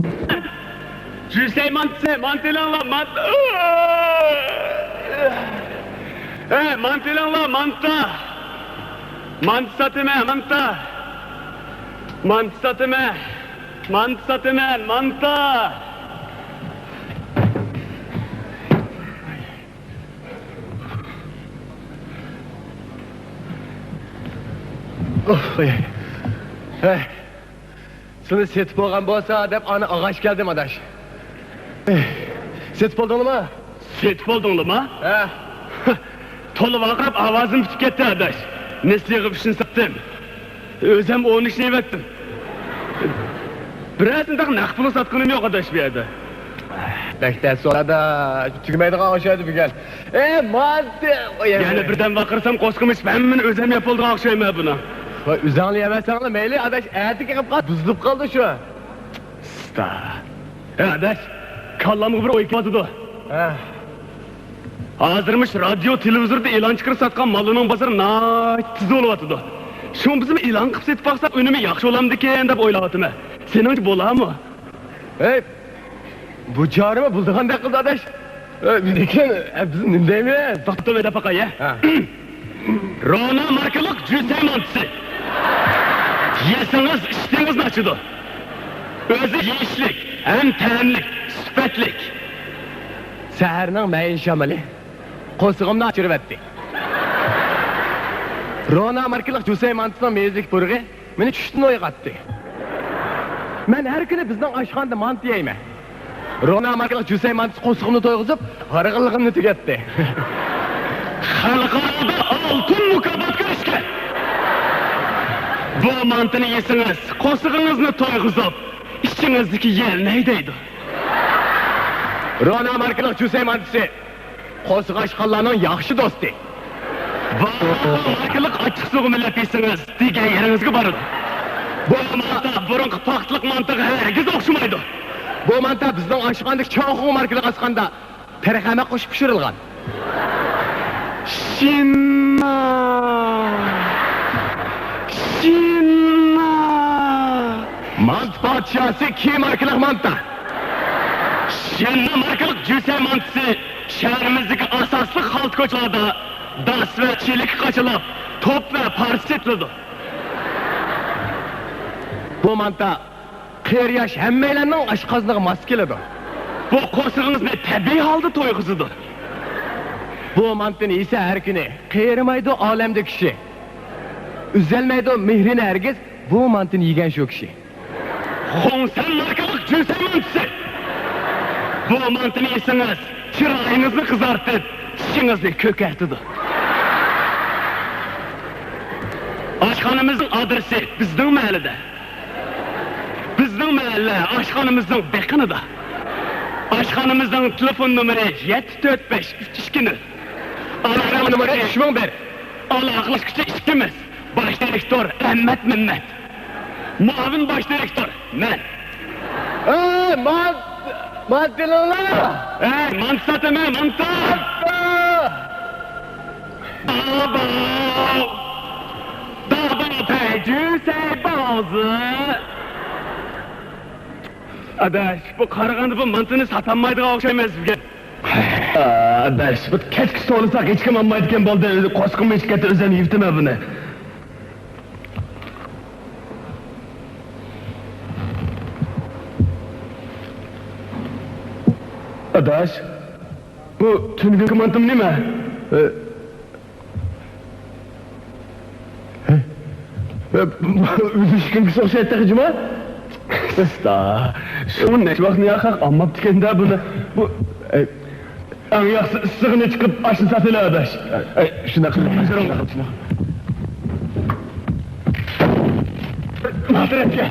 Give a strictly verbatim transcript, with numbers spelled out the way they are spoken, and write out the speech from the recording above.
جۈسەي مانتىسى، مانتا ئېلىڭلار، مانتا. ئەي، مانتا ئېلىڭلار، مانتا. مانتا ساتىمەن، مانتا. مانتا ساتىمەن. مانتا ساتىمەن، مانتا. ئۇھ، ئەي. ھەي. سېنى سېتىپ بولغان بولسا دەپ ئانا ئاغاچ كەلدىم، ئاداش. سېتىپ بولدۇڭلىما؟ سېتىپ بولدۇڭلىما؟ ھە. تولا ۋارقىراپ ئاۋازىم پۈتۈپ كەتتى، ئاداش. نېسىغا ئۈچنى ساتتىم. ئۆزۈم ئون ئۈچنى ئېۋەتتىم. بىرەر تىنداق نەق پۇلى ساتقىنىم يوق، ئاداش، بۇ يەردە. بەك تەس سورادا، تۈگىمەيدىغان ئوخشايدۇ بۈگۈن. ئەي، مانتى! يەنە بىردەم ۋارقىرىسام قورسىقىم ئېچىپ ھەممىنى ئۆزۈم يەپ بولىدىغان ئوخشايمەن بۇنى. ۋاي، ئۆزۈڭلار يەۋەرسەڭلار مەيلى، ئاداش، ئەتىگە قېلىپ قال، بۇزۇلۇپ قالدى شۇ. ئۇستا. ھە، ئاداش، كاللامغا بىر ئوي كېلىۋاتىدۇ. ھە. ھازىر مۇشۇ رادىيو، تېلېۋىزوردا ئېلان چىقىرىپ ساتقان ماللىنىڭ بازىرى ناھايىتى تېز بولۇۋاتىدۇ. شۇڭا بىزمۇ ئېلان قىلىپ سېتىپ باقساق ئۈنۈمى ياخشى بولامدىكىن دەپ ئويلاۋاتىمەن. سېنىڭچە بولارمۇ؟ ھەي، بۇ چارىمۇ بولىدىغاندەك قىلدى، ئاداش. ئە، لېكىن، ئە، بىز نېمە دەيمىز؟ توختىماي دەپ باقاي، ھە؟ ھە. رونا ماركىلىق جۈسەي مانتىسى. يېسىڭىز ئىشتىنىڭىزنى ئاچىدۇ. ئۆزى يېيىشلىك، ھەم تەملىك، سۈپەتلىك. سەھەرنىڭ مەيىن شامىلى قورسىقىمنى ئاچۇرۇۋەتتى. رونا ماركىلىق جۈسەي مانتىسىنىڭ مېۋىلىك پۇرىقى مېنى چۈشتىن ئويغاتتى. مەن ھەر كۈنى بىزنىڭ ئاشخانىدا مانتا يەيمەن. رونا ماركىلىق جۈسەي مانتىسى قورسىقىمنى تويغۇزۇپ، ھارغىنلىقىمنى تۈگەتتى. خەلقئارادا ئالتۇن مۇكاپاتقا ئېرىشكەن. بۇ مانتىنى يېسىڭىز، قورسىقىڭىزنى تويغۇزۇپ، ئىچىڭىزدىكى يەلنەي دەيدۇ. رونا ماركىلىق جۈسەي مانتىسى. قورسىقى ئاچقانلارنىڭ ياخشى دوستى. بۇ ماركىلىق ئاچچىق سۇغا مىلەپ يېسىڭىز، دېگەن يېرىڭىزگە بارىدۇ. بۇ مانتا بۇرۇنقى پاختىلىق مانتىغا ھەرگىز ئوخشىمايدۇ. بۇ مانتا بىزنىڭ ئاشخانىدىكى چاۋخۇڭ ماركىلىق ئاشخانىدا تېرىق ئەمەك قوشۇپ پىشۇرۇلغان. شىننا! شىننا! مانتا پادىشاھسى كى ماركىلىق مانتا. شىننا ماركىلىق جۈسەي مانتىسى شەھىرىمىزدىكى ئاساسلىق خالتا كوچىلاردا داس ۋە چېلىككە قاچىلاپ، توپ ۋە پارچە سېتىلىدۇ. بۇ مانتا قېرى-ياش ھەممەيلەننىڭ ئاشقازىنىغا ماس كېلىدۇ. بۇ قورسىقىڭىزنى تەبىئىي ھالدا تويغۇزىدۇ. بۇ مانتىنى يېسە ھەر كۈنى، قېرىمايدۇ ئالەمدە كىشى. ئۈزەلمەيدۇ مېھرىنى ھەرگىز، بۇ مانتىنى يېگەن شۇ كىشى. خۇڭسەن ماركىلىق جۈسەي مانتىسى. بۇ مانتىنى يېسىڭىز، چىرايىڭىزنى قىزارتىپ، چىشىڭىزنى كۆكەرتىدۇ. ئاشخانىمىزنىڭ ئادرېسى بىزنىڭ مەھەللىدە. بىزنىڭ مەھەللە ئاشخانىمىزنىڭ بېقىنىدا. ئاشخانىمىزنىڭ تېلېفون نومۇرى يەتتە تۆت بەش ئۈچ ئىككى نۆل. ئالاقە نومۇرى ئۈچ مىڭ بىر. ئالاقىلەشكۈچى ئىككىمىز. باش دىرېكتور ئەمەت مەمەت. مۇئاۋىن باش دىرېكتور مەن. ئەي، مانت-، مانتا ئېلىڭلار! ئەي، مانتا ساتىمەن، مانتا! مانتا! داباۋ! داباۋ پەيجۈسەي بازى! ئاداش، بۇ قارىغاندا بۇ مانتىنى ساتالمايدىغان ئوخشايمىز بۈگۈن. ئاداش، بۇ كەچكە سولىساق ھېچكىم ئالمايدىكەن بولدى. قورسىقىم ئېچىپ كەتتى، ئۆزۈم يېۋىتىمەن بۇنى. ئاداش، بۇ تۈنۈگۈنكى مانتىمۇ نېمە؟ ئۈزۈشكىنكىسى ئوخشايتتى جۇما. ئۇستا، شۇ نەچچە ۋاقىتنى ياقاق ئالماپتىكەن-دە بۇنى. بۇ، ئەي، ئەڭ ياخشىسى ئىسسىغىنى چىقىپ ئاشنى ساتىلى ئاداش. ئەي، شۇنداق قىلىڭ، شۇنداق قىلىڭ. ماڭا تەرەپكە.